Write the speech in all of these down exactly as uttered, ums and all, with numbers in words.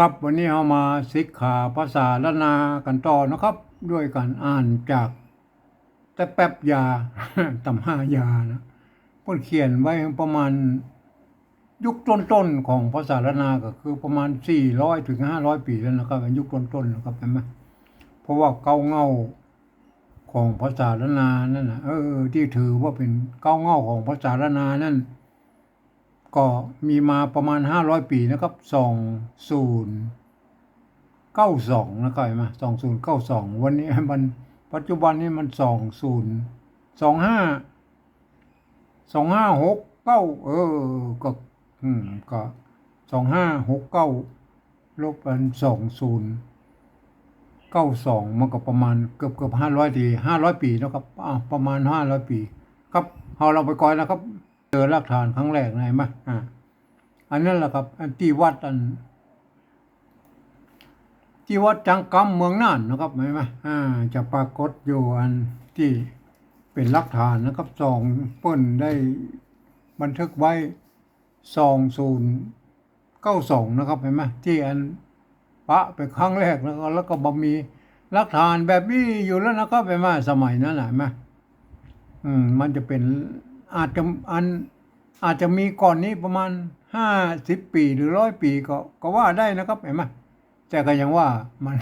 ครับ วันนี้เฮามาศึกษาภาษาล้านนากั๋นต่อนะครับ ด้วยก๋านอ่านจากแต๊แป๊บยา ต๋ำห้ายานะ เปิ้นเขียนไว้ประมาณยุคต้นๆ ของภาษาล้านนา ก็คือประมาณสี่ร้อยเถิงห้าร้อยปี๋แล้วนะครับ ยุคต้นๆ นะครับ หันก่อ เพราะว่าเก๊าเหง้าของภาษาล้านนานั่นน่ะ เออ ตี้ถือว่าเป๋นเก๊าเหง้าของภาษาล้านนานั่น ก็มีมาประมาณห้าร้อยปี๋นะครับ สองศูนย์เก้าสองนะครับ หันก่อ สองศูนย์เก้าสอง วันนี้มัน ปัจจุบันนี้มันสองศูนย์ สองห้า สองห้าหกเก้า เออ ก็ อืม ก็ สองห้าหกเก้า ลบอัน สองศูนย์เก้าสอง มันก็ประมาณเกือบๆ ห้าร้อยปี๋ ห้าร้อยปี๋นะครับ อ้าว ประมาณห้าร้อยปี๋ ครับ เฮาลองไปก่อนนะครับ เจอหลักฐานครั้งแรกนะ หันก่อ อ่า อันนั้นแหละครับ อันตี้วัดอัน ตี้วัดจังกำเมืองน่านนะครับ หันก่อ อ่า จะปรากฏอยู่อันตี้เป๋นหลักฐานนะครับ สอง เปิ้นได้บันทึกไว้ สองศูนย์เก้าสอง นะครับ หันก่อ ตี้อันปะไปครั้งแรกแล้วก็ แล้วก็บ่มีหลักฐานแบบนี้อยู่แล้วนะครับ หันก่อ สมัยนั้นน่ะ หันก่อ อืม มันจะเป๋น อาจจะ อัน อาจจะมีก่อนนี้ประมาณห้าสิบปี๋หรือร้อยปี๋ก็ ก็ว่าได้นะครับ หันก่อ แต่ก็ยังว่ามัน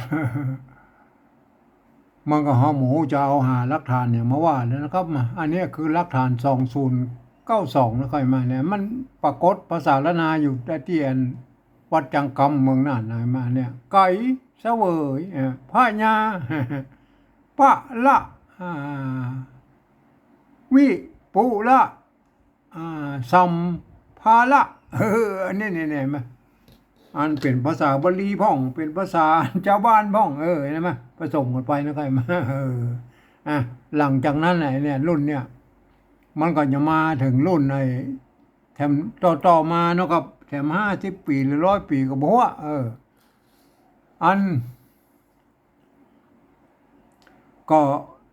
มันก็เฮาบ่ฮู้จะเอาหาหลักฐานหยังมาว่าแล้วนะครับ มา อันนี้คือหลักฐาน สองศูนย์เก้าสอง นะครับ หันก่อ เนี่ย มันปรากฏภาษาล้านนาอยู่ตี้อันวัดจังกำเมืองน่านนะ หันก่อ เนี่ย ไก๋เสวย เอ่อ พญา ปะละ อ่า วิปุละ อ่า สัมภาระ เออ อันนี้เนี่ย เนี่ย หันก่อ อันเป๋นภาษาบาลีพ่อง เป๋นภาษาจาวบ้านพ่อง เออ หันก่อ ผสมกั๋นไปนะครับ หันก่อ เออ อ่ะ หลังจากนั้นน่ะ เนี่ย รุ่นเนี่ย มันก็จะมาเถิงรุ่นไอ้แถมต่อๆ มาเนาะครับ แถมห้าสิบปี๋หรือร้อยปี๋ก็บ่ฮู้ เออ อัน ก็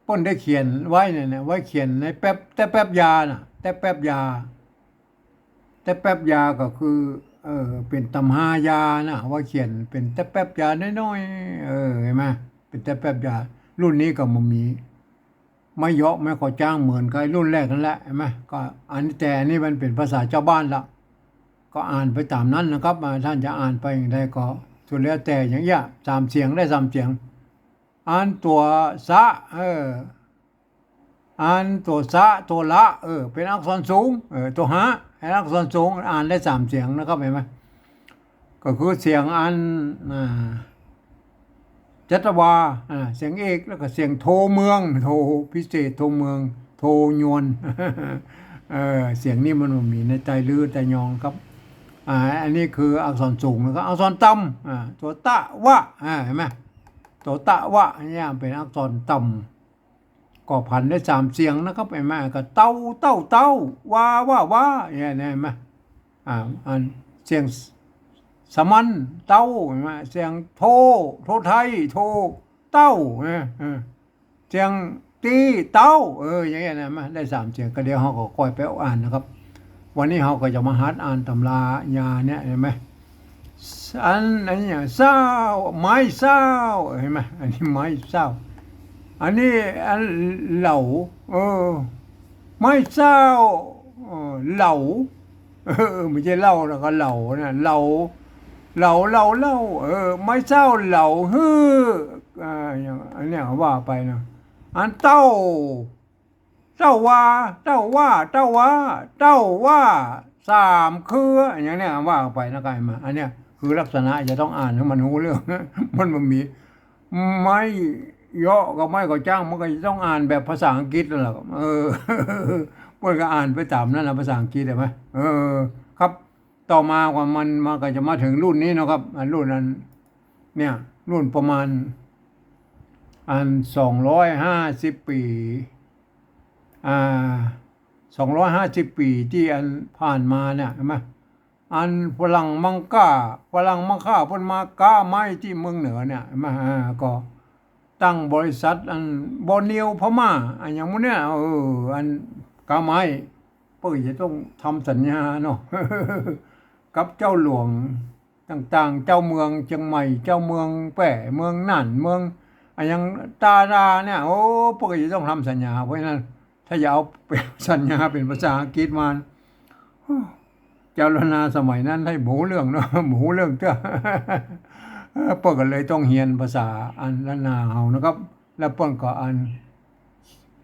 เปิ้นได้เขียนไว้เนี่ย เนี่ย ไว้เขียนในแต๊แป๊บ แต๊แป๊บยาน่ะ แต๊แป๊บยา แต๊แป๊บยาก็คือ เออ เป๋นต๋ำห้ายาน่ะ ไว้เขียนเป๋นแต๊แป๊บยาน้อยๆ เออ หันก่อ เป๋นแต๊แป๊บยา รุ่นนี้ก็บ่มี ไม้เยาะไม้ก่อจ๊างเหมือนกับไอ้รุ่นแรกนั่นแหละ หันก่อ ก็อันนี้ แต่อันนี้มันเป๋นภาษาจาวบ้านละ ก็อ่านไปต๋ามนั้นนะครับ อ่า ต้านจะอ่านไปอย่างใดก็สุดแล้วแต่ อย่างเอี้ย สามเสียง ได้สามเสียง อันตั๋วสะ เออ อันตั๋วสะ ตั๋วละ เออ เป๋นอักษรสูง เออ ตั๋วหะ เป๋นอักษรสูง อ่านได้สามเสียงนะครับ หันก่อ ก็คือเสียงอัน อ่า จัตวา อ่า เสียงเอก แล้วก็เสียงโทเมือง โทพิเศษ โทเมือง โทยวน เออ เสียงนี้มันบ่มีในไตลือไตยองครับ อ่า อันนี้คืออักษรสูงนะครับ อักษรต่ำ อ่า ตั๋วตะวะ อ่า หันก่อ ตั๋วตะวะเนี่ยเป๋นอักษรต่ำ ก็ผันได้สามเสียงนะครับ หันก่อ ก็เต้า เต้า เต้า วา ว่า ว่า เนี่ย หันก่อ อ่า อันเสียงสะหมั้น เต้า หันก่อ เสียงโท โทไทย โท เต้า นะ เออ เสียงตี้ เต้า เออ อย่างเงี้ยนะ หันก่อ ได้สามเสียง ก็เดี๋ยวเฮาก็ค่อยไปอ่านนะครับ วันนี้เฮาก็จะมาหัดอ่านตำรายาเนี่ย หันก่อ อัน อันนี้อย่างเศร้า ไม้เศร้า หันก่อ อันนี้ไม้เศร้า อันนี้อันเหลา เออ ไม้เศร้า เออ เหลา เออ บ่ใจ้เหล้าแล้วก็เหลานะ เหลา เหลา เหลา เหลา เออ ไม้เศร้าเหลาฮื้อ อ่า อย่างอันเนี้ยว่าไปนะ อันเต้า เต้าว่า เต้าว่า เต้าว่า เต้าว่า สามเครือ อย่างเนี้ยว่าไปนะ กายมา อันเนี้ยคือลักษณะจะต้องอ่านหื้อมันฮู้เรื่อง มันบ่มี ไม้เยาะกับไม้ก่อจ๊าง มันก็จะต้องอ่านแบบภาษาอังกฤษนั่นแหละครับ เออ เปิ้นก็อ่านไปต๋ามนั้นนะ ภาษาอังกฤษ หันก่อ เออ ครับ ต่อมาก็มัน มันก็จะมาเถิงรุ่นนี้เนาะครับ อันรุ่นอัน เนี่ย รุ่นประมาณ อันสองร้อยห้าสิบปี๋ อ่า สองร้อยห้าสิบปี๋ตี้อันผ่านมาเนี่ย หันก่อ อันฝรั่งมังค่า ฝรั่งมังค่าเปิ้นมาก๊าไม้ตี้เมืองเหนือเนี่ย หันก่อ อ่า ก็ตั้งบริษัทอันบอร์เนียวพม่า อันอย่างหมู่เนี่ย เออ อันก๊าไม้ เปิ้นจะต้องทำสัญญาเนาะ กับเจ้าหลวง ต่างๆ เจ้าเมืองเจียงใหม่ เจ้าเมืองแป้ เมืองน่าน เมืองอะหยังต่างๆ เนี่ย โอ้ เปิ้นก็จะต้องทำสัญญา เพราะฉะนั้น ถ้าจะเอาเป๋นสัญญาเป๋นภาษาอังกฤษมา เจ้าล้านนาสมัยนั้นได้บ่ฮู้เรื่องเนาะ บ่ฮู้เรื่องเตื้อ เปิ้นก็เลยต้องเฮียนภาษาอันล้านนาเฮานะครับ แล้วเปิ้นก็อัน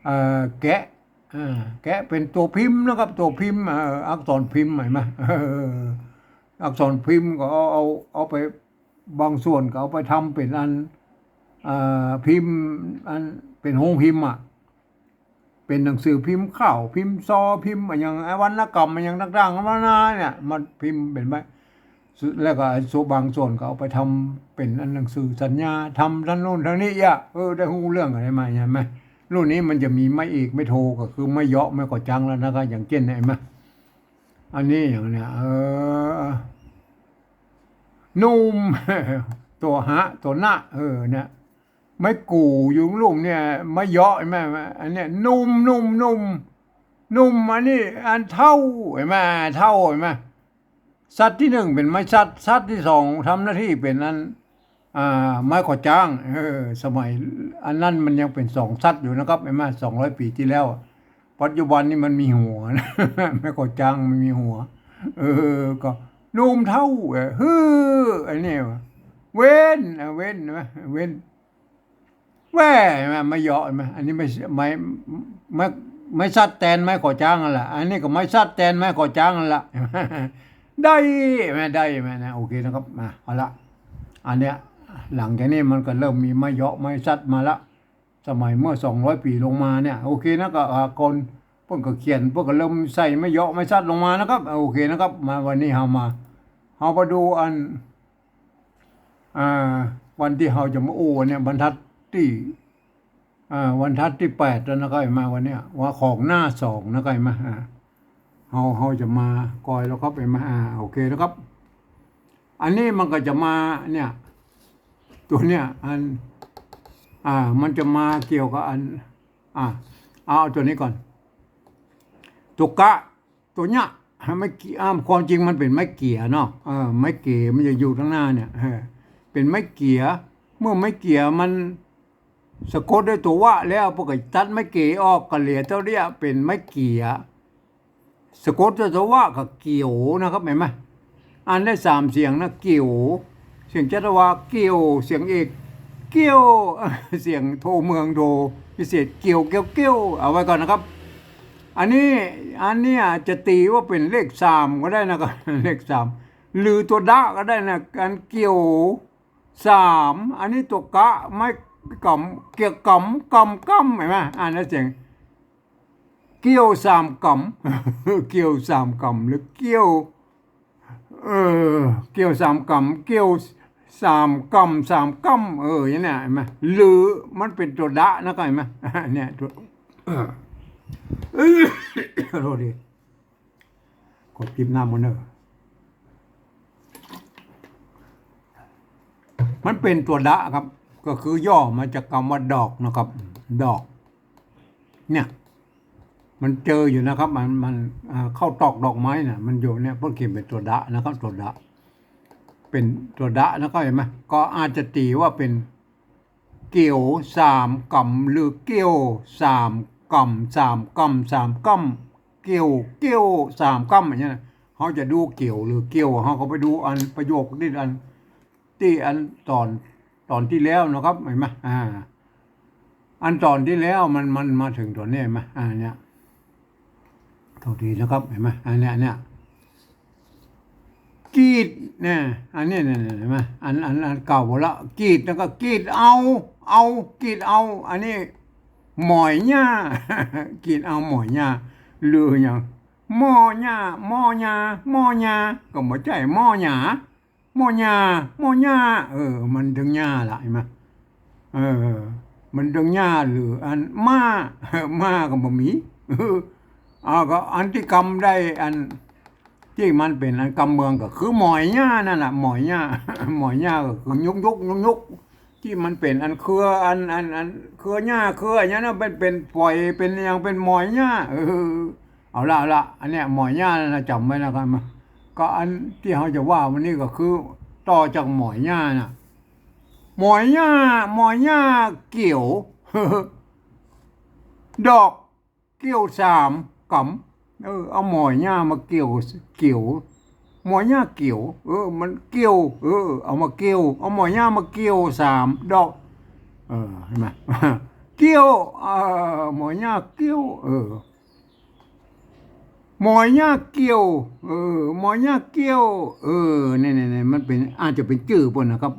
เอ่อ แกะ อ่า แกะเป๋นตั๋วพิมพ์นะครับ ตั๋วพิมพ์ เอ่อ อักษรพิมพ์ หันก่อ เออ อักษรพิมพ์ก็เอา เอา เอาไป บางส่วนก็เอาไปทำเป๋นอัน เอ่อ พิมพ์อันเป๋นโฮงพิมพ์อะ เป๋นหนังสือพิมพ์ข่าว พิมพ์ซอ พิมพ์อะหยัง ไอ้วรรณกรรมอะหยังต่างๆ นานาเนี่ย มาพิมพ์เป๋นไว้ แล้วก็ไอ้ส่วนบางส่วนก็เอาไปทำเป๋นอันหนังสือสัญญา ทำอันโน้นอันนี้อะ เออ ได้ฮู้เรื่องอะไรมา หันก่อ รุ่นนี้มันจะมีไม้เอกไม้โท ก็คือไม้เยาะไม้ก่อจ๊างแล้วนะครับ อย่างเจ้นเนี่ย หันก่อ อันนี้อย่างเนี้ย เออ นุ่ม ตั๋วหะ ตั๋วนะ เออ เนี่ย ไม้กู่อยู่ลุ่มเนี่ย ไม้เยาะหันก่อ อันเนี้ย นุ่ม นุ่ม นุ่ม นุ่ม อันนี้อันเฒ่า หันก่อ เฒ่า หันก่อ สัตว์ตี้นึ่งเป๋นไม้สัตว์ สัตว์ตี้สองทำหน้าตี้เป๋นอัน อ่า ไม้ก่อจ๊าง เออ สมัยอันนั้นมันยังเป๋นสองสัตว์อยู่นะครับ หันก่อ สองร้อยปี๋ตี้แล้วอะ ปัจจุบันนี้มันมีหัวนะ ไม้ก่อจ๊างมันมีหัว เออ ก็นุ่มเฒ่า เออ ฮือ อันนี้วะ เว้น อ่ะ เว้น หันก่อ เว้น แว่ หันก่อ ไม้เยาะ หันก่อ อันนี้ไม้ ไม้ ไม้ ไม้สัตว์แตนไม้ก่อจ๊างหั้นละ อันนี้ก็ไม้สัตว์แตนไม้ก่อจ๊างหั้นละ ได้ หันก่อ ได้ หันก่อ นะ โอเคนะครับ มา เอาละ อันเนี้ย หลังจากนี้มันก็เริ่มมีไม้เยาะไม้สัตว์มาละ สมัยเมื่อสองร้อยปี๋ลงมาเนี่ย โอเคนะ ก็ อ่า คนเปิ้นก็เขียน เปิ้นก็เริ่มใส่ไม้เยาะไม้สัตว์ลงมานะครับ โอเคนะครับ มาวันนี้เฮามา เฮามาดูอัน อ่า วันตี้เฮาจะมาอู้เนี่ย บรรทัดตี้ อ่า บรรทัดตี้แปดแล้วนะครับ หันก่อ วันเนี้ย ว่าของหน้าสองนะครับ หันก่อ อ่า เฮา เฮาจะมากอยแล้วครับ หันก่อ อ่า โอเคนะครับ อันนี้มันก็จะมาเนี่ย ตั๋วเนี่ย อัน อ่า มันจะมาเกี่ยวกับอัน อ่า เอาตั๋วนี้ก่อน ตั๋วกะ ตั๋วเนี้ย ไม้เกีย อ่า ความจริงมันเป๋นไม้เกียเนาะ เออ ไม้เก๋มันจะอยู่ตางหน้าเนี่ย เออ เป๋นไม้เกีย เมื่อไม้เกียมันสะกดด้วยตั๋ววะแล้ว เปิ้นก็ตัดไม้เก๋ออก ก็เหลือตั๋วเนี้ยเป๋นไม้เกีย สะกดด้วยตั๋ววะก็เกี่ยวนะครับ หันก่อ อ่านได้สามเสียงนะ เกี่ยว เสียงจัตวา เกี่ยว เสียงเอก เกี่ยว เสียงโทเมืองโทพิเศษ เกี่ยว เกี่ยว เกี่ยว เอาไว้ก่อนนะครับ อันนี้ อันเนี้ยจะตี๋ว่าเป๋นเลขสามก็ได้นะครับ เลขสาม หรือตั๋วดะก็ได้นะ อันเกี่ยวสาม อันนี้ตั๋วกะ ไม้กำ เกี่ยวกำ กำ กำ หันก่อ อ่านได้เสียง เกี่ยวสามกำ เกี่ยวสามกำ หรือเกี่ยว เออ เกี่ยวสามกำ เกี่ยวสามกำ สามกำ เออ อย่างเนี้ย หันก่อ หรือมันเป๋นตั๋วดะนะครับ หันก่อ เนี่ย ตั๋ว เออ โทษที ขอจิบน้ำก่อนเนอะ มันเป๋นตั๋วดะครับ ก็คือย่อมาจากกำว่าดอกนะครับ ดอก เนี่ย มันเจออยู่นะครับ มัน มัน อ่า เข้าตอกดอกไม้น่ะ มันอยู่เนี่ย เปิ้นเขียนเป๋นตั๋วดะนะครับ ตั๋วดะ เป๋นตั๋วดะนะครับ หันก่อ ก็อาจจะตี๋ว่าเป๋น เกี่ยวสามกำ หรือเกี่ยวสามกำ สามกำ สามกำ เกี่ยว เกี่ยวสามกำ อย่างเนี้ยนะ เฮาจะดูเกี่ยวหรือเกี่ยว เฮาก็ไปดูอันประโยคตี้อัน ตี้อันต๋อน ต๋อนตี้แล้วนะครับ หันก่อ อ่า อันต๋อนตี้แล้วมัน มันมาเถิงต๋อนนี้ หันก่อ อ่า เนี่ย โทษทีนะครับ หันก่อ อันเนี้ย อันเนี้ย กรีดเนี่ย อันเนี้ย เนี่ย เนี่ย หันก่อ อัน อัน อันเก่าหมดละ กรีด แล้วก็กรีดเอา เอา กรีดเอา อันนี้หมอยหญ้า กรีดเอาหมอยหญ้า หรืออย่าง หม้อหญ้า หม้อหญ้า หม้อหญ้า ก็บ่ใจ้หม้อหญ้า หม้อหญ้า หม้อหญ้า เออ มันเถิงหญ้าละ หันก่อ เออ มันเถิงหญ้า หรืออันม้า ม้าก็บ่มี เออ เอา ก็อันตี้กำได้ อันตี้มันเป๋นอันกำเมืองก็คือหมอยหญ้านั่นแหละ หมอยหญ้า หมอยหญ้าก็คือยุกยุกยุกยุก ตี้มันเป๋นอันเครือ อัน อัน อันเครือหญ้า เครืออย่างนั้นนะ เป๋น เป๋นฝอย เป๋นอย่าง เป๋นหมอยหญ้า เออ เอาละ เอาละ อันเนี้ยหมอยหญ้านะ จ๋ำไว้นะครับ ก็อันตี้เฮาจะว่าวันนี้ก็คือ ต่อจากหมอยหญ้าน่ะ หมอยหญ้า หมอยหญ้าเกี่ยว ดอก เกี่ยวสามกำ เออ เอาหมอยหญ้ามาเกี่ยว เกี่ยว หมอยหญ้าเกี่ยว เออ มันเกี่ยว เออ เอามาเกี่ยว เอาหมอยหญ้ามาเกี่ยวสามดอก เออ หันก่อ เกี่ยว เออ หมอยหญ้าเกี่ยว เออ หมอยหญ้าเกี่ยว เออ หมอยหญ้าเกี่ยว เออ เนี่ย เนี่ย เนี่ย มันเป๋น อาจจะเป๋นจื้อเปิ้นนะครับ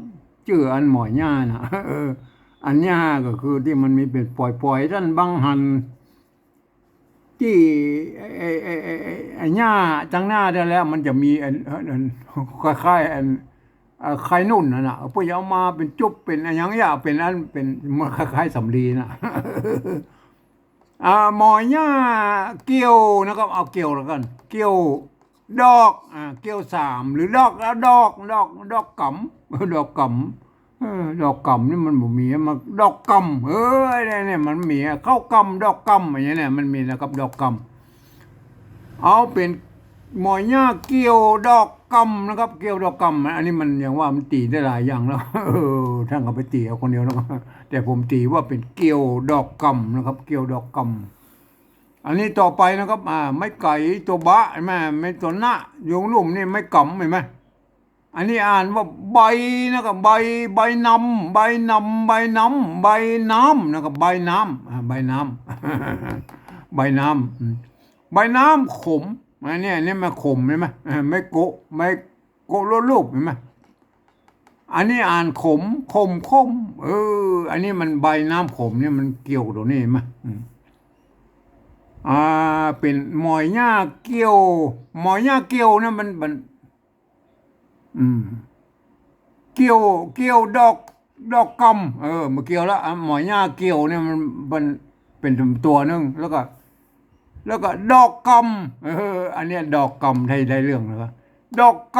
จื้ออันหมอยหญ้าน่ะ เออ อันหญ้าก็คือตี้มันมีเป๋นฝอยๆ ต้านบังหัน ตี้ไอ้ ไอ้ ไอ้ ไอ้ ไอ้ ไอ้หญ้าตังหน้าได้แล้ว มันจะมีอัน อัน อัน คล้ายๆ อัน เอ่อ ไข่นุ่นนั่นน่ะ เปิ้นจะเอามาเป๋นจุ๊บ เป๋นอะหยังอย่าง เป๋นอัน เป๋น มันคล้ายๆ สำลีน่ะ อ่า หมอยหญ้าเกี่ยวนะครับ เอาเกี่ยวแล้วกั๋น เกี่ยวดอก อ่า เกี่ยวสาม หรือดอกละดอก ดอก ดอกกำ ดอกกำ เออ ดอกกำนี่มันบ่มี มาดอกกำ เออ เนี่ย เนี่ย มันมีอะ เข้ากำ ดอกกำ อย่างเงี้ยเนี่ย มันมีนะครับ ดอกกำ เอาเป๋นหมอยหญ้าเกี่ยวดอกกำนะครับ เกี่ยวดอกกำ อันนี้มันอย่างว่ามันตี๋ได้หลายอย่างแล้ว เออ ต้านก็ไปตี๋เอาคนเดียวแล้วก็ แต่ผมตี๋ว่าเป๋นเกี่ยวดอกกำนะครับ เกี่ยวดอกกำ อันนี้ต่อไปนะครับ อ่า ไม้ไก๋ตั๋วบะ หันก่อ ไม้ตั๋วนะ อยู่ลุ่มนี่ไม้ก๋ำ หันก่อ อันนี้อ่านว่าใบนะครับ ใบ ใบนำ ใบนำ ใบน้ำ ใบน้ำนะครับ ใบน้ำ อ่า ใบน้ำ ใบน้ำ อืม ใบน้ำขม อันนี้ อันนี้มันขม หันก่อ เออ ไม้โกะ ไม้โกะโลดลูก หันก่อ อันนี้อ่านขม ขม ขม เออ อันนี้มันใบน้ำขมเนี่ยมันเกี่ยวตั๋วนี้ หันก่อ อืม อ่า เป๋นหมอยหญ้าเกี่ยว หมอยหญ้าเกี่ยวเนี่ยมัน มัน อืม เกี่ยว เกี่ยวดอก ดอกกำ เออ มาเกี่ยวแล้ว อ่ะ หมอยหญ้าเกี่ยวเนี่ยมัน มันเป๋นตั๋วนึ่ง แล้วก็ แล้วก็ดอกกำ เออ อันเนี้ยดอกกำ ได้ ได้เรื่องแล้วก็ ดอกก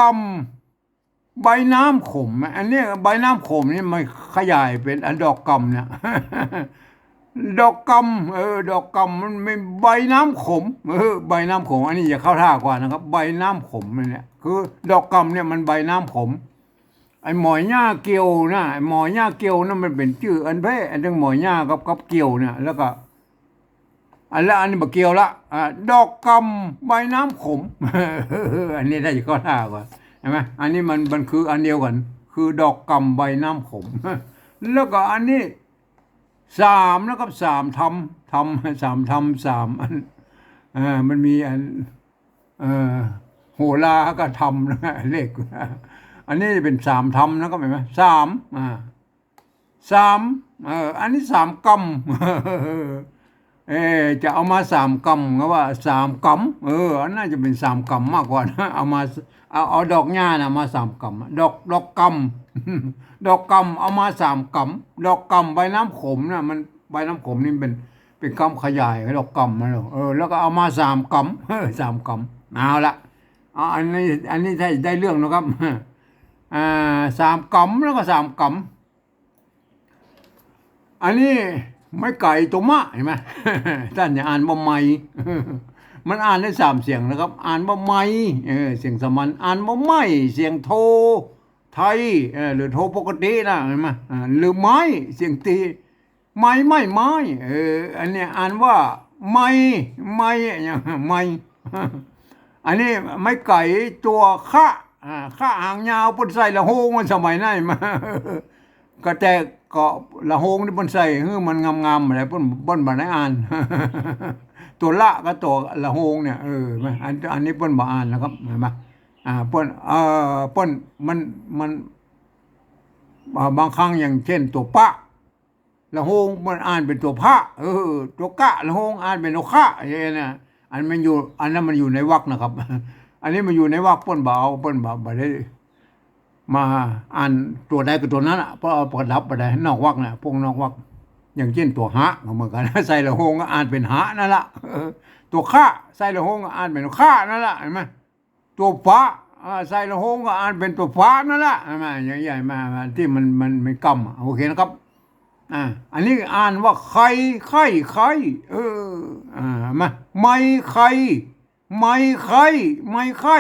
ำ ใบน้ำขม อันเนี้ยใบน้ำขมนี่มันขยายเป๋นอันดอกกำเนี่ย ดอกกำ เออ ดอกกำมันมีใบน้ำขม เออ ใบน้ำขม อันนี้จะเข้าท่ากว่านะครับ ใบน้ำขมเนี่ย คือดอกกำเนี่ยมันใบน้ำขม ไอ้หมอยหญ้าเกี่ยวน่ะ ไอ้หมอยหญ้าเกี่ยวน่ะมันเป๋นจื้ออันแพร่ อันตึงหมอยหญ้ากับ กับเกี่ยวเนี่ย แล้วก็ อันละอันนี้บ่เกี่ยวละ อ่า ดอกกำใบน้ำขม อันนี้ได้เข้าท่ากว่า หันก่อ อันนี้มัน มันคืออันเดียวกั๋น คือดอกกำใบน้ำขม แล้วก็อันนี้สามนะครับ สามธรรม ธรรม สามธรรม สามอัน อ่า มันมีอัน เอ่อ โหรากับธรรมนะ เลข อันนี้จะเป๋นสามธรรมนะครับ หันก่อ สาม อ่า สาม เออ อันนี้สามกำ เออ จะเอามาสามกำ ก็ว่าสามกำ เออ อันน่าจะเป๋นสามกำมากกว่านะ เอามา เอา เอาดอกหญ้าน่ะมาสามกำ ดอก ดอกกำ ดอกกำ เอามาสามกำ ดอกกำใบน้ำขมน่ะ มัน ใบน้ำขมนี่เป๋น เป๋นกำขยาย ดอกกำนะ เออ แล้วก็เอามาสามกำ เออ สามกำ เอาละ เอา อันนี้ อันนี้ได้ ได้เรื่องนะครับ อ่า สามกำ แล้วก็สามกำ อันนี้ไม้ไก๋ตั๋วมะ หันก่อ ต้านอย่าอ่านว่าไม้ มันอ่านได้สามเสียงนะครับ อ่านว่าไม้ เออ เสียงสามัญ อ่านว่าไม้ เสียงโท ไทย เออ หรือโทปกตินะ หันก่อ อ่า หรือไม้ เสียงตี๋ ไม้ ไม้ ไม้ เออ อันเนี้ยอ่านว่าไม้ ไม้ อย่าง ไม้ อันนี้ไม้ไก๋ตั๋วคะ อ่า คะหางยาว เปิ้นใส่ละโฮงมาสมัยนั้นมา ก็แต่ก็ละโฮงนี่เปิ้นใส่หื้อมันงามๆ อะไร เปิ้น เปิ้นบ่ได้อ่าน ตั๋วละกับตั๋วละโฮงเนี่ย เออ อัน อันนี้เปิ้นบ่อ่านนะครับ หันก่อ อ่า เปิ้น เอ่อ เปิ้น มัน มัน อ่า บางครั้งอย่างเช่นตั๋วปะ ละโฮงมันอ่านเป๋นตั๋วพะ เออ ตั๋วกะ ละโฮงอ่านเป๋นตั๋วคะ อย่างเงี้ยนะ อันมันอยู่ อันนั้นมันอยู่ในวรรคนะครับ อันนี้มันอยู่ในวรรค เปิ้นบ่เอา เปิ้นบ่ บ่ได้มาอ่านตั๋วใดกับตั๋วนั้นอะ เพราะเอาประดับบ่ได้ นอกวรรคน่ะ พวกนอกวรรค อย่างเช่นตั๋วหะก็เหมือนกั๋น ใส่ละโฮงก็อ่านเป๋นหะนั่นละ เออ ตั๋วคะ ใส่ละโฮงก็อ่านเป๋นคะนั่นละ หันก่อ ตั๋วฟะ อ่า ใส่ละโฮงก็อ่านเป๋นตั๋วฟะนั่นละ หันก่อ อย่างใหญ่มา มา ตี้มัน มัน มันกำอะ โอเคนะครับ อ่า อันนี้อ่านว่าไข่ ไข่ ไข่ เออ อ่า มา ไม้ไข่ ไม้ไข่ ไม้ไข่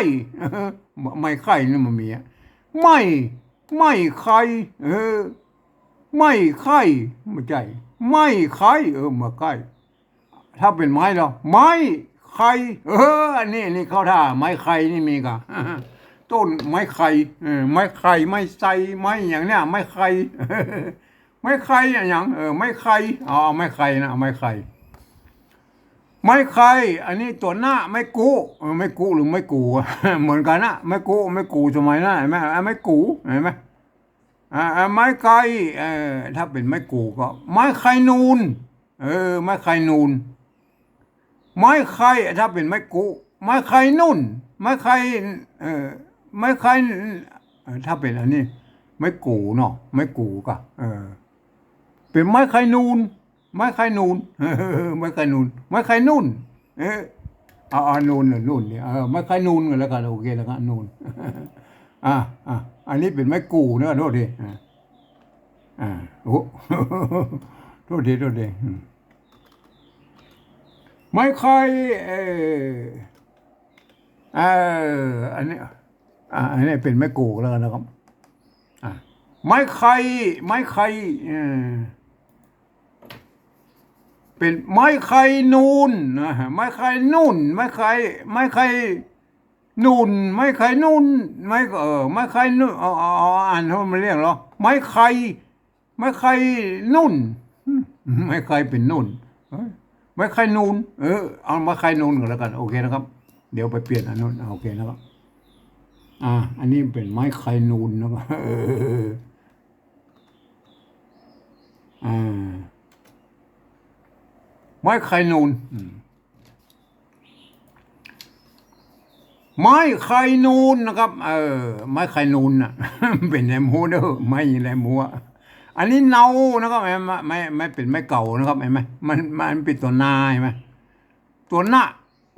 ไม้ไข่นี่มันมีอะ ไม้ ไม้ไคร้ เออ ไม้ไคร้ บ่ใจ้ ไม้ไคร้ เออ ไม้ไคร้ ถ้าเป๋นไม้ลอ ไม้ไคร้ เออ อันนี้ อันนี้เข้าท่า ไม้ไคร้นี่มีก่ะ ต้นไม้ไคร้ เออ ไม้ไคร้ ไม้ไซ ไม้หยังเนี่ย ไม้ไคร้ ไม้ไคร้อะหยัง เออ ไม้ไคร้ เอา เอาไม้ไคร้นะ เอาไม้ไคร้ ไม้ไคร้ อันนี้ตั๋วหน้า ไม้กู้ เออ ไม้กู้หรือไม้กู๋ เหมือนกั๋นนะ ไม้กู้ ไม้กู๋ สมัยนั้น หันก่อ ไม้กู๋ หันก่อ อ่า อ่า ไม้ไคร้ เออ ถ้าเป๋นไม้กู๋ก็ ไม้ไคร้นูน เออ ไม้ไคร้นูน ไม้ไคร้ ถ้าเป๋นไม้กู้ ไม้ไคร้นุ่น ไม้ไคร้ เออ ไม้ไคร้ เออ ถ้าเป๋นอันนี้ ไม้กู๋เนาะ ไม้กู๋ก่ะ เออ เป๋นไม้ไคร้นูน ไม้ไคร้นูน ไม้ไคร้นูน ไม้ไคร้นุ่น เออ เอา เอา นูน เออ นุ่นเนี่ย เออ ไม้ไคร้นูนก่อนแล้วกั๋น โอเคแล้วกั๋น นูน อ่ะ อ่ะ อันนี้เป๋นไม้กู๋เนาะ โทษที อ่ะ อ่ะ โอ้ โทษที โทษที อืม ไม้ไคร้ เออ เออ อันนี้ อ่ะ อันนี้เป๋นไม้กู๋แล้วกั๋นนะครับ อ่ะ ไม้ไคร้ ไม้ไคร้ เออ เป๋นไม้ไคร้นูนนะ ไม้ไคร้นุ่น ไม้ไคร้ ไม้ไคร้นุ่น ไม้ไคร้นุ่น ไม้ เออ ไม้ไคร้นุ่น เอา เอา เอา อ่านให้มันเรียกเหรอ ไม้ไคร้ ไม้ไคร้นุ่น ไม้ไคร้เป๋นนุ่น เอ้ย ไม้ไคร้นูน เออ เอาไม้ไคร้นูนก่อนแล้วกั๋น โอเคนะครับ เดี๋ยวไปเปลี่ยนอันนู้น อ่ะ โอเคนะครับ อ่า อันนี้เป๋นไม้ไคร้นูนนะครับ เออ อ่า ไม้ไคร้นูน อืม ไม้ไคร้นูนนะครับ เออ ไม้ไคร้นูนน่ะ เป๋นแหมฮู้เน่อ ไม้แหมฮู้ อันนี้เนานะครับ หันก่อ ไม้ ไม้ เป๋นไม้เก๋านะครับ หันก่อ มัน มันเป๋นตั๋วนา หันก่อ ตั๋วนะ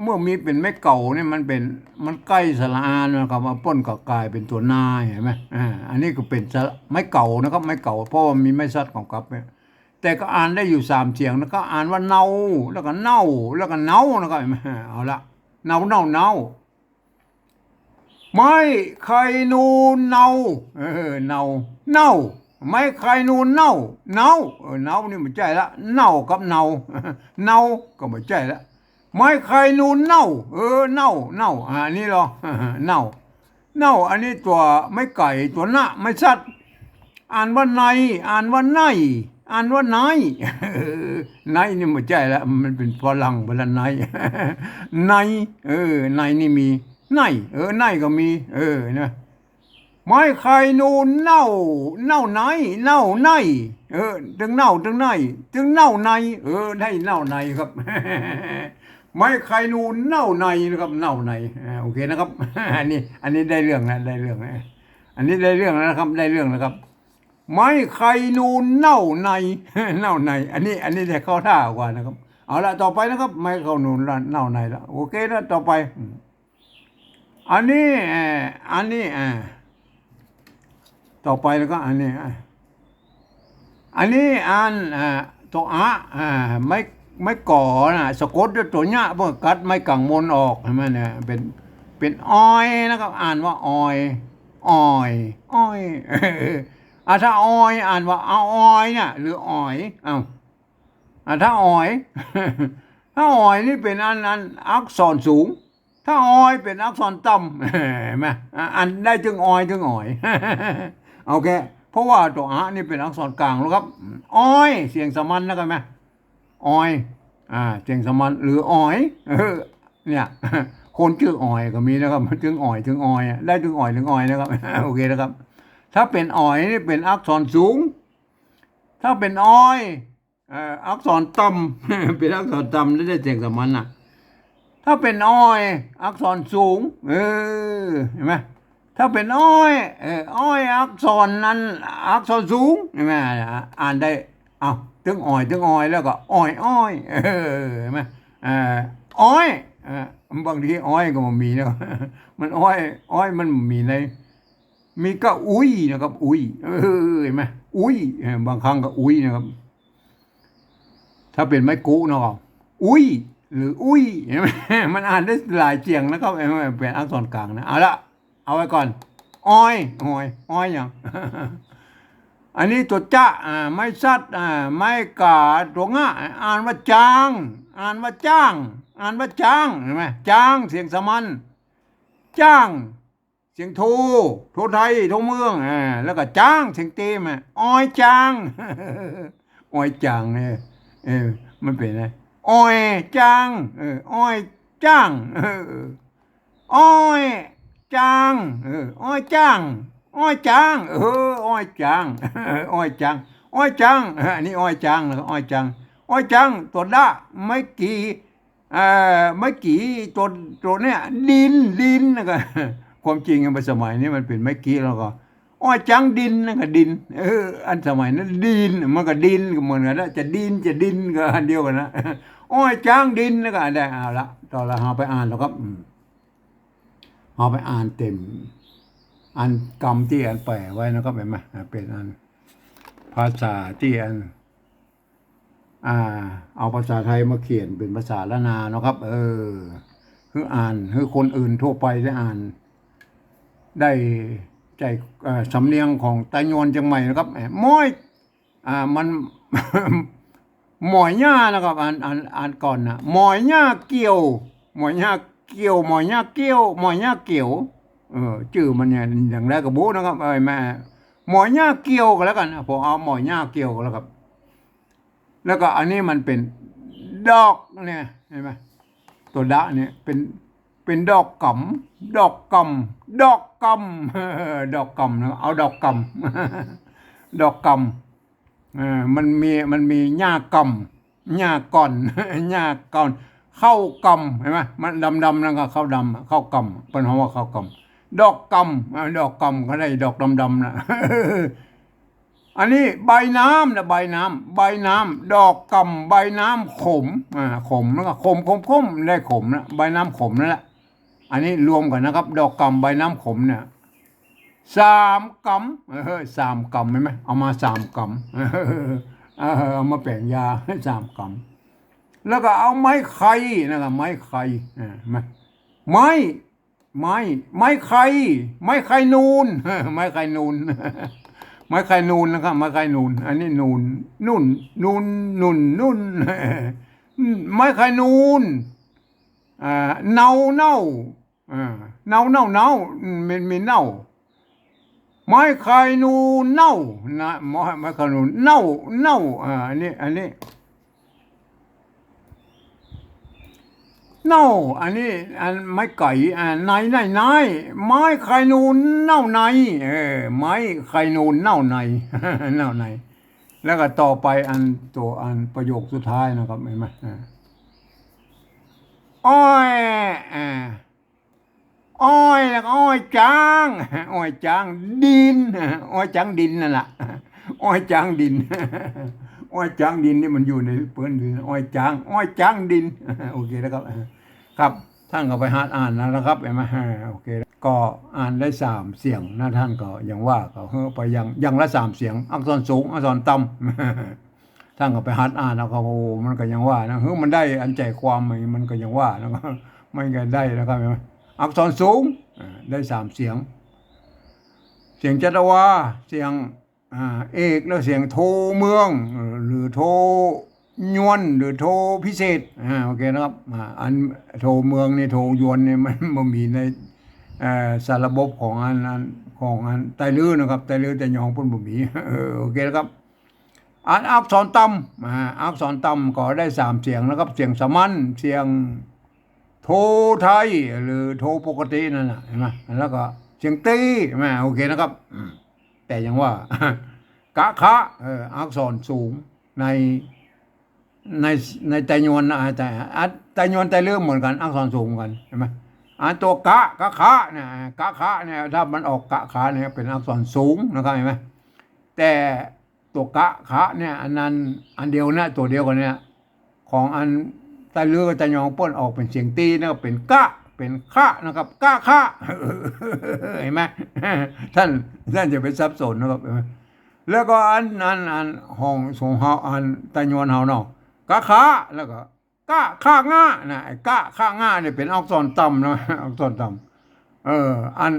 เมื่อมีเป๋นไม้เก๋าเนี่ย มันเป๋น มันใก้สระอานะครับ มาป้นก็ก๋ายเป๋นตั๋วนา หันก่อ อ่า อันนี้ก็เป๋นสระ ไม้เก๋านะครับ ไม้เก๋า เพราะว่ามีไม้สัตว์ของกับเนี่ย แต่ก็อ่านได้อยู่สามเสียงนะ ก็อ่านว่าเนา แล้วก็เน่า แล้วก็เนานะครับ หันก่อ เอาละ เนา เน่า เนา ไม้ไคร้นูนเนา เออ เนา เน่า ไม้ไคร้นูนเน่า เนา เออ เนานี่บ่ใจ้ละ เน่ากับเนา เนาก็บ่ใจ้ละ ไม้ไคร้นูนเน่า เออ เน่า เน่า อ่า อันนี้เหรอ เน่า เน่า อันนี้ตั๋วไม้ไก๋ ตั๋วนะ ไม้สัตว์ อ่านว่าใน อ่านว่าใน อ่านว่าใน เออ ในนี่บ่ใจ้ละ มันเป๋นฝรั่งไปละ ใน ใน เออ ในนี่มี ใน เออ ในก็มี เออ นะ ไม้ไคร้นูนเน่า เน่าใน เน่าใน เออ ตึงเน่า ตึงใน ตึงเน่าใน เออ ได้เน่าในครับ ไม้ไคร้นูนเน่าในนะครับ เน่าใน อ่า โอเคนะครับ อันนี้ อันนี้ได้เรื่องแล้ว ได้เรื่องแล้ว อันนี้ได้เรื่องแล้วนะครับ ได้เรื่องแล้วครับ ไม้ไคร้นูนเน่าใน เน่าใน อันนี้ อันนี้ได้เข้าท่ากว่านะครับ เอาละ ต่อไปนะครับ ไม้ไคร้นูนเน่าในละ โอเคนะ ต่อไป อืม อันนี้ เอ่อ อันนี้ อ่า ต่อไปแล้วก็อันนี้ อ่า อันนี้อ่าน อ่า ตั๋วอะ อ่า ไม้ ไม้ก๋อน่ะ สะกดด้วยตั๋วเยียะ เปื้อกัดไม้ก๋างมนออก หันก่อ เนี่ย เป๋น เป๋นออยนะครับ อ่านว่าออย ออย ออย อ่ะ ถ้าออย อ่านว่าเอาออยเนี่ย หรืออ๋อย เอ้า อ่ะ ถ้าออย ถ้าออยนี่เป๋นอัน อันอักษรสูง ถ้าออยเป๋นอักษรต่ำ หันก่อ อ่ะ อันได้ตึงออย ตึงอ๋อย โอเค เพราะว่าตั๋วอะนี่เป๋นอักษรก๋างนะครับ ออย เสียงสามัญนะครับ หันก่อ ออย อ่า เสียงสามัญ หรืออ๋อย เออ เนี่ย คนจื้ออ๋อยก็มีนะครับ ตึงอ๋อย ตึงออย อ่ะ ได้ตึงอ๋อย ตึงออยนะครับ โอเคนะครับ ถ้าเป๋นอ๋อยนี่เป๋นอักษรสูง ถ้าเป๋นออย เอ่อ อักษรต่ำ เป๋นอักษรต่ำ ได้เสียงสามัญน่ะ ถ้าเป๋นออย อักษรสูง เออ หันก่อ ถ้าเป๋นออย เออ ออย อักษรนั้น อักษรสูง หันก่อ อ่ะ อ่านได้ เอ้า ตึงออย ตึงออย แล้วก็ออย ออย เออ หันก่อ เอ่อ ออย เอ่อ บางทีออยก็บ่มีนะ มันออย ออยมันมีใน มีก็อุ๊ยนะครับ อุ๊ย เออ หันก่อ อุ๊ย เออ บางครั้งก็อุ๊ยนะครับ ถ้าเป๋นไม้กุเนาะ อุ๊ย หรืออุ๊ย หันก่อ มันอ่านได้หลายเสียงนะครับ เออ เป๋นอักษรก๋างนะ เอาละ เอาไว้ก่อน อ้อย อ้อย อ้อยหยัง อันนี้ตั๋วจะ อ่า ไม้สัตว์ อ่า ไม้กา ตั๋วงะ อ่านว่าจาง อ่านว่าจ้าง อ่านว่าจาง หันก่อ จาง เสียงสามัญ จ้าง เสียงโท โทไทย โทเมือง อ่า แล้วก็จาง เสียงเต๋มา อ้อยจาง อ้อยจางเนี่ย เออ มันเป๋นไง อ้อยจาง เออ อ้อยจาง เออ อ้อยจาง เออ อ้อยจาง อ้อยจาง เออ อ้อยจาง อ้อยจาง อ้อยจาง เออ อันนี้อ้อยจาง แล้วก็อ้อยจาง อ้อยจาง ตั๋วดะ ไม้กี เอ่อ ไม้กี ตั๋ว ตั๋วเนี่ย ดิน ดิน แล้วก็ ความจริงอะ สมัยนี้มันเป๋นไม้กี แล้วก็ อ้อยจางดิน แล้วก็ดิน เออ อันสมัยนั้นดิน มันก็ดินก็เหมือนกั๋นนะ จะดิน จะดินก็อันเดียวกั๋นนะ อ้อยจางดิน แล้วก็อันใด เอาละ ต่อละ เฮาไปอ่านแล้วครับ อืม เฮาไปอ่านเต๋ม อันกำตี้อันแป๋ไว้นะครับ หันก่อ อ่า เป๋นอัน ภาษาตี้อัน อ่า เอาภาษาไทยมาเขียนเป๋นภาษาล้านนาเนาะครับ เออ หื้ออ่าน หื้อคนอื่นทั่วไปได้อ่าน ได้ใจ๊ เอ่อ สำเนียงของไตยวนเจียงใหม่นะครับ แหม ม้อย อ่า มัน หมอยหญ้านะครับ อ่าน อ่าน อ่านก่อนนะ หมอยหญ้าเกี่ยว หมอยหญ้าเกี่ยว หมอยหญ้าเกี่ยว หมอยหญ้าเกี่ยว เออ จื้อมันเนี่ย อย่างใดก็บ่ฮู้นะครับ เอ้ย แม่ หมอยหญ้าเกี่ยวก็แล้วกั๋นนะ ผมเอาหมอยหญ้าเกี่ยวก็แล้วครับ แล้วก็อันนี้มันเป๋นดอกเนี่ย หันก่อ ตั๋วดะเนี่ย เป๋น เป๋นดอกกำ ดอกกำ ดอกกำ ดอกกำนะ เอาดอกกำ ดอกกำ เออ มันมี มันมีหญ้ากำ หญ้าก่อน หญ้ากำ ข้าวกำ หันก่อ มันดำๆ นั่นก็ข้าวดำอะ ข้าวกำอะ เปิ้นฮ้องว่าข้าวกำ ดอกกำ อ่า ดอกกำก็ได้ ดอกดำๆ น่ะ อันนี้ใบน้ำนะ ใบน้ำ ใบน้ำ ดอกกำใบน้ำขม อ่า ขม แล้วก็ขม ขม ขม ได้ขมนะ ใบน้ำขมนั่นแหละ อันนี้รวมกั๋นนะครับ ดอกกำใบน้ำขมเนี่ย สามกำ เออ สามกำ หันก่อ เอามาสามกำ เออ เอามาแป๋งยา สามกำ แล้วก็เอาไม้ไคร่นะครับ ไม้ไคร่ อ่า ไม้ ไม้ ไม้ ไม้ไคร่ ไม้ไคร่นูน ไม้ไคร่นูน ไม้ไคร่นูนนะครับ ไม้ไคร่นูน อันนี้นูน นุ่น นูน นุ่น นุ่น ไม้ไคร่นูน อ่า เนา เน่า อ่า เนา เน่า เน่า อืม เหม็น เหม็นเน่า ไม้ไคร่นูนเน่านะ ไม้ ไม้ไคร่นูนเน่า เน่า อ่า อันนี้ อันนี้ เน่า อันนี้ อันไม้ไก่ อ่า ใน ใน ใน ไม้ไคร่นูนเน่าใน เออ ไม้ไคร่นูนเน่าใน เน่าใน แล้วก็ต่อไปอันตั๋ว อันประโยคสุดท้ายนะครับ หันก่อ อ่า อ้อย อ่า อ้อย แล้วก็อ้อยจาง อ้อยจางดิน อ้อยจางดินนั่นแหละ อ้อยจางดิน อ้อยจางดินนี่มันอยู่ในปื้นดิน อ้อยจาง อ้อยจางดิน โอเคนะครับ ครับ ต้านก็ไปหัดอ่านเอานะครับ หันก่อ อ่า โอเค ก็อ่านได้สามเสียงนะ ต้านก็ยังว่า ก็หื้อไปอย่าง อย่างละสามเสียง อักษรสูง อักษรต่ำ ต้านก็ไปหัดอ่านเอาครับ โอ้ มันก็ยังว่านะ หื้อมันได้อันใจ๋ความมัน มันก็ยังว่านะ มันก็ได้นะครับ หันก่อ อักษรสูง อ่า ได้สามเสียง เสียงจัตวา เสียง อ่า เอก แล้วเสียงโทเมือง หรือโทยวน หรือโทพิเศษ อ่า โอเคนะครับ อ่า อันโทเมืองนี่ โทยวนนี่ มันบ่มีใน เอ่อ สารระบบของอัน อัน ของอันไตลื้อนะครับ ไตลื้อไตยองเปิ้นบ่มี เออ โอเคนะครับ อันอักษรต่ำ อ่า อักษรต่ำก็ได้สามเสียงนะครับ เสียงสามัญ เสียงโทไทย หรือโทปกตินั่นแหละ หันก่อ แล้วก็เสียงตี้ หันก่อ โอเคนะครับ อืม แต่ยังว่า กะคะ เออ อักษรสูงใน ใน ในไตยวนนะ แต่ อ่ะ ไตยวนไตลื้อเหมือนกั๋น อักษรสูงเหมือนกั๋น หันก่อ อันตั๋วกะ กะคะเนี่ย กะคะเนี่ย ถ้ามันออกกะคะเนี่ย เป๋นอักษรสูงนะครับ หันก่อ แต่ตั๋วกะคะเนี่ย อันนั้น อันเดียวเนี่ย ตั๋วเดียวกั๋นเนี่ย ของอันไตลื้อกับไตยองเปิ้นออกเป๋นเสียงตี้นะ ก็เป๋นกะ เป๋นคะนะครับ กะคะ หันก่อ ต้าน ต้านอย่าไปสับสนนะครับ หันก่อ แล้วก็อัน อัน อันของ ของเฮา อันไตยวนเฮาเนาะ กะคะ แล้วก็ กะคะงะนะ ไอ้กะคะงะเนี่ยเป๋นอักษรต่ำนะ อักษรต่ำ เออ อัน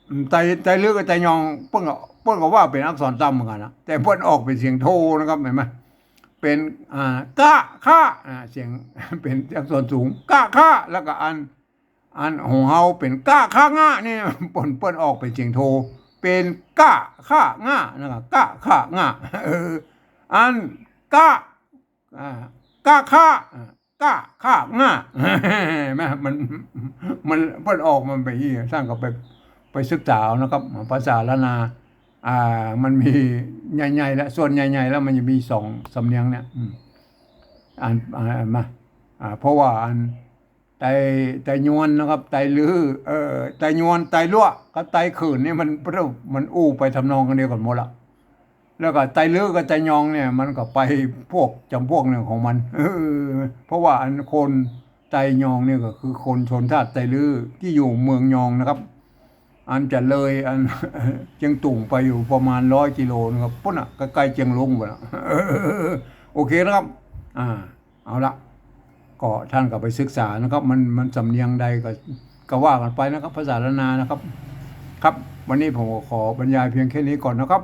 อืม ไต ไตลื้อกับไตยอง เปิ้นก็ เปิ้นก็ว่าเป๋นอักษรต่ำเหมือนกั๋นนะ แต่เปิ้นออกเป๋นเสียงโทนะครับ หันก่อ เป๋น อ่า ก้า ข้า อ่า เสียง เป๋นอักษรสูง ก้า ข้า แล้วก็อัน อันของเฮาเป๋นก้า ข้า ง่า นี่ เปิ้น เปิ้นออกเป๋นเสียงโท เป๋นก้า ข้า ง่า นะครับ ก้า ข้า ง่า เออ อัน ก้า อ่า ก้า ข้า อ่า ก้า ข้า ง่า แม่น มัน มัน เปิ้นออกมันเป๋นอี้ ต้านก็ไป ไปศึกษาเอานะครับ ภาษาล้านนา อ่า มันมีใหญ่ๆ แล้ว ส่วนใหญ่ๆ แล้วมันจะมีสองสำเนียงเนี่ย อืม อัน อ่า อันมา อ่า เพราะว่าอัน ไต ไตยวนนะครับ ไตลื้อ เอ่อ ไตยวน ไตลัวะ กับไตเขินนี่มัน มันอู้ไปทำนองอันเดียวกั๋นหมดละ แล้วก็ไตลื้อกับไตยองเนี่ย มันก็ไปพวกจ๋ำพวกหนึ่งของมัน เออ เพราะว่าอันคนไตยองเนี่ยก็คือคนชนชาติไตลื้อตี้อยู่เมืองยองนะครับ อันจะเลยอัน เจียงตุงไปอยู่ประมาณร้อยกิโลนะครับ ปู๊นน่ะ ใก้ๆ เจียงรุ้งปู๊นน่ะ โอเคนะครับ อ่า เอาละ ก็ต้านก็ไปศึกษานะครับ มัน มันสำเนียงใดก็ ก็ว่ากั๋นไปนะครับ ภาษาล้านนานะครับ ครับ วันนี้ผมก็ขอบรรยายเพียงแค่นี้ก่อนนะครับ